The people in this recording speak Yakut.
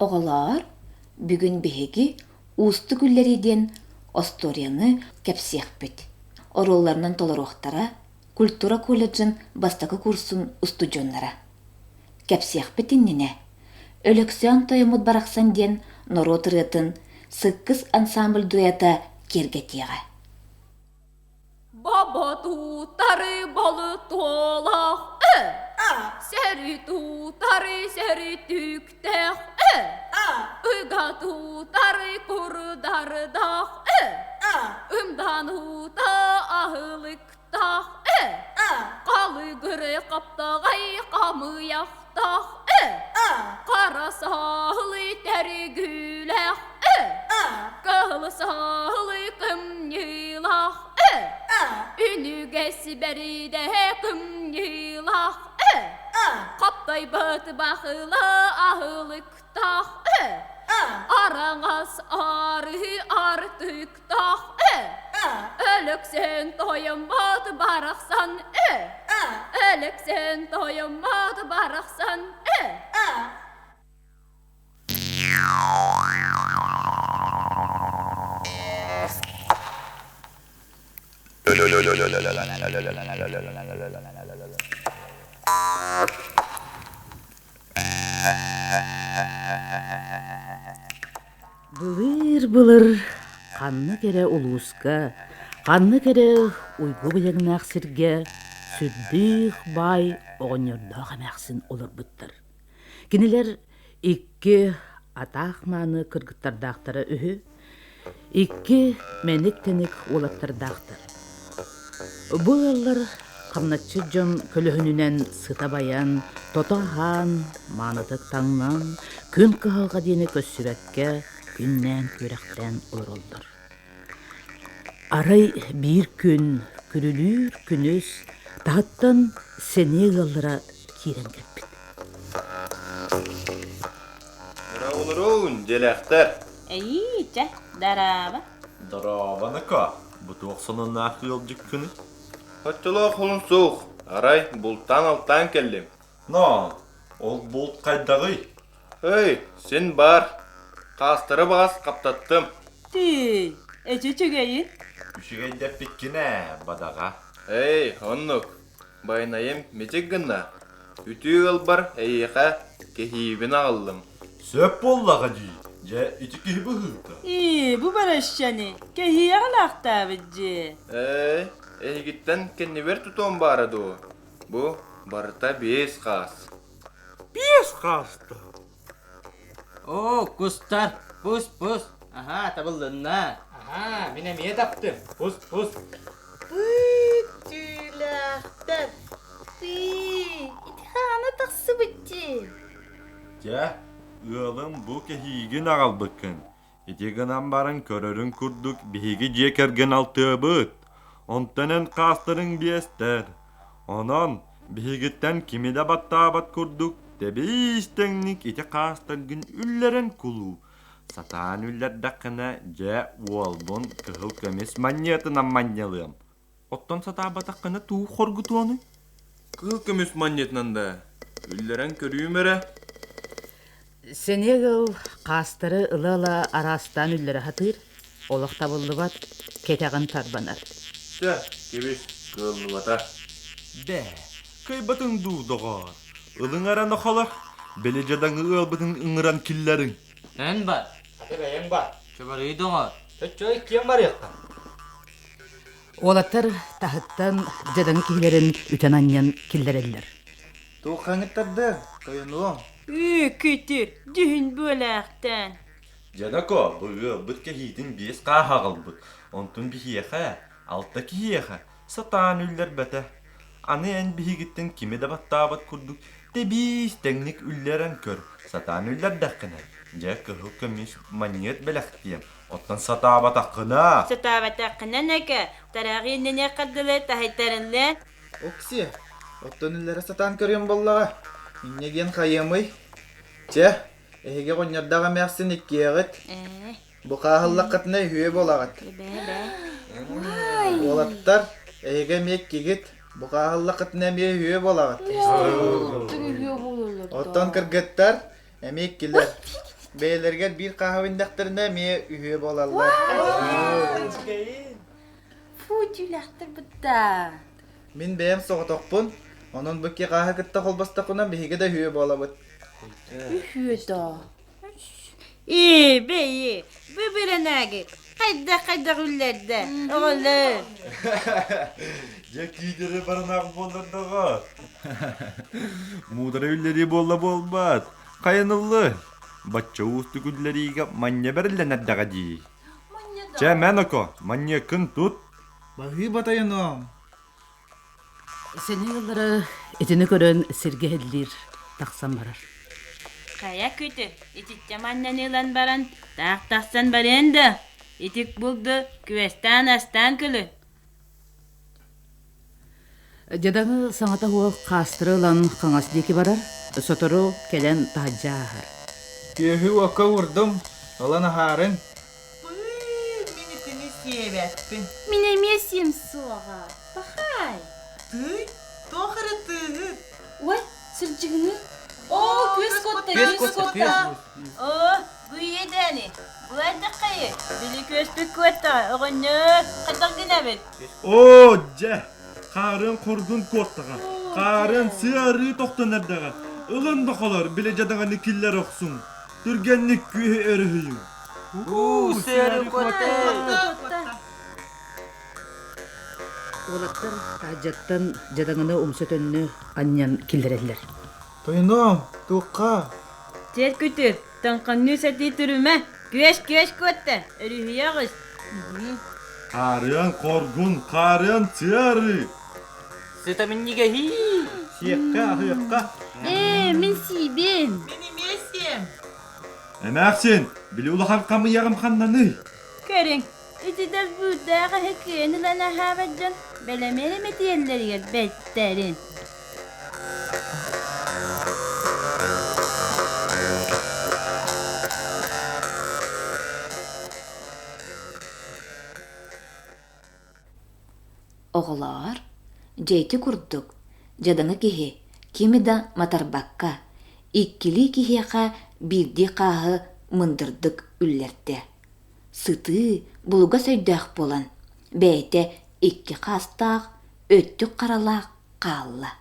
Оҕолоор, бүгүн биһиги Уустук үллэрии диэн остуоруйаны кэпсиэхпит. Оруолларынан толоруохтара культура колледжын бастакы курсун устудьуоннара. Кэпсиэхпит иннинэ Өлөксөөн тойоммут барахсан диэн норуот ырыатын Сыккыс ансамбль дуэта киэргэтиэҕэ. Боботуутары болутуолах Сөрүтуутары сөрүтүктэх Ыгатуутары курдардах Ымдануута аһылыктах Халыгыры хаптаҕай хамыйахтах Хара саһылы тэргүүлэх Кыһыл саһылы кымньыылах Үнүгэс бэридэһэ кымньыылах Хаптайбыт бахыла аһылыктах Араҥас арыы артыктах Өлөксөөн тойоммот барахсан Өлөксөөн тойоммот барахсан Былыыр-былыр ханнык эрэ улууска, ханнык эрэ уйгу быйаҥнаах сиргэ сүрдээх баай оҕонньордоох эмээхсин олорбуттар. Кинилэр икки атаах мааны кыргыттардаахтара үһү, икки мэник-тэник уолаттардаахтар. Бу ыаллар хамначчыт дьон көлөһүнүнэн сыта байан, тото аһаан, маанытык таҥнан, күн кыһалҕа диэни көрсүбэккэ күннээн-күөрэхтээн олороллор. Арай биир күн күрүлүүр күнүс таһыттан сэниэ ыаллара киирэн кэлбит. Дорооболоруун, дьиэлээхтэр! Эйии, чэ, дорообо. Дорообоноко, бу туох сонуннаах ыалдьыккыный? Оччолоох холун суох, арай бултаан-алтаан кэллим. Но, ол булт хайдаҕый? Эй, син баар. Хаастары баҕас хаптаттым. Тыый, эчи үчүгэйин. Үчүгэйдэппиккин ээ, бадаҕа. Эй, оннук. Байанайым мичик гынна. Үтүө ыалбар эйиэхэ кэһиибин аҕаллым. Сөп буоллаҕа дии. Дьэ, ити киһи быһыыта. Ии, бу барашчаны кэһиэҕин ылаахтаабыт дьиэ. Ээ, эһигиттэн кэннибэр тутуом баара дуо? Бу барыта биэс хаас. Биэс хааста? Оо, кустар, пус-пус, аһаа, табыллынна. Аһаа, мин эмиэ таптым, пус-пус. Быт түүлээхтэр. Тыы, ити хаана тахсыбыт дии. Дьэ, ыалым бу кэһиигин аҕалбыккын. Ити гынан баран көрөрүҥ курдук биһиги дьиэ кэргэн алтыабыт, онтон эн хаастарыҥ биэстэр. Онон биһигиттэн кими да баттаабат курдук тэбиис-тэҥник ити хаастаргын үллэрэн кулуу. Сатаан үллэрдэххинэ, дьэ, уолбун кыһыл көмүс манньыатынан манньалыам. Оттон сатаабатаххына туу хоргутуонуй? Кыһыл көмүс манньытынан да үллэрэн көрүүм эрэ. Сэниэ ыал хаастары ыла-ыла араастаан үллэрэ сатыыр, олох табыллыбат, кэтэҕин тарбанар. Чэ, кэбис, кыаллыбата. Бээ, кыайбатыҥ дуу, доҕоор? Ылыҥ эрэ нохолор, били дьадаҥы ыалбытын ыҥыран киллэриҥ. Эн бар. Аты бэйэҥ бар. Чабарыы доҕоор. Чоччой иккиэн барыахха. Уолаттар таһыттан дьадаҥы киһилэрин үтэн-анньан киллэрэллэр. Туох хаҥыттарда, тойонуом? Ү, күтүр, дьүһүн буолаахтаан. Дьадако, бу ыалбыт кэһиитин биэс хааһы аҕалбыт, онтун биһиэхэ, алта киһиэхэ, сатаан үллэрбэтэ. Аны эн биһигиттэн кими да баттаабат курдук тэбиис тэҥник үллэрэн көр, сатаан үллэрдэххинэ, дьэ кыһыл көмүс манньыат бэлэхтиэм, Оттон сатаабатаххына? Сатаабатаххына нэкэ, тараҕы иннинэ дылы таһыйтарыллыа. Оксиэ, оттон үллэрэ сатаан көрүөм буоллаҕа. Инньэ диэн хайыамый? Чэ, эһиги оҕонньордоох эмээхсин иккиэҕит. Бу хааһыллаххытына үһүө буолаҕыт. Уолаттар, эһиги эмиэ иккигит. Бу хааһыллаххытына эмиэ үһүө буолаҕыт. Оттон кыргыттар, эмиэ иккилэр. Бэйэлэригэр биир хааһы биндэхтэринэ эмиэ үһүө буолаллар. Фу, түүлээхтэр бытта. Мин бэйэм соҕотохпун, онон бу икки хааһы кытта холбостохпуна биһиги да үһүө буолабыт. Үһүө да. Ээ, бэйи, бу бирэнээги хайдах-хайдах үллэрдэ, оҕолор. Дьэ киидэрэ баранаах буоллардаҕа. Муудара үллэрии буолла буолбат. Хайаныллы. Бачча уустук үллэриигэ манньа бэриллэн эрдэҕэ дии. Чэ, мэн око, манньыаккын тут. Баһыы батайыном. Сэниэ ыаллара итини көрөн сиргэ иһиллиир, тахсан барар. Хайа күтүр, итиччэ манньаны ылан баран, таах тахсан барыан да, итик булду күөстээн-астаан күлү. Дьадаҥы саҥата суох хаастары ылан хаҥас диэки барар, сотору кэлэн таһырдьа ааһар. Күөһү уокка уурдум, ылан аһаарыҥ. Пыы, мин итини сиэбэппин. Мин эмиэ сиэм суоҕа. Пахай. Тыый, туох эрэ тыыһыт. Ой, сырдьыгыны. Оо, күөс куотта, күөс куотта. Оо, бу иэдээни, бу алдьархайы, били күөспүт куоттаҕа, оҕонньор, хайдах гынабыт? Оо, дьэ, хаарыан хоргун куоттаҕа, хаарыан сыа-арыы тохтон эрдэҕэ. Ылын бохолор, били дьадаҥаны киллэр охсуҥ. Түргэнник күөһү өрүһүйүҥ. Уу, сыары куотта. Уолаттар таһырдьаттан дьадаҥыны умса төннө анньан киллэрэллэр. Тойонуом, туохха? Чэр күтүр, тоҥхоҥнуу сатыы турума, күөс-күөс куотта, өрүһүйэ оҕус. Хаарыан хоргун, хаарыан сыары. Сыта минньигэһии. Сиэххэ, аһыахха. Ээ, мин сиибин. Мин эмиэ сиэм. Эмээхсин, били улахан хамыйаҕым ханнаный? Көрүҥ, итидэр буурдаах эһэ күөн ылан аһаабат дьон бэлэми эрэ мэтийэллэригэр бэттэрин. Оҕолоор, дьэ ити курдук, дьадаҥы киһи кими да матарбакка, иккилии киһиэхэ биирдии хааһы мындырдык үллэрдэ. Сытыы, булугас өйдөөх буолан, бэйэтэ икки хаастаах, өттүк харалаах хаалла.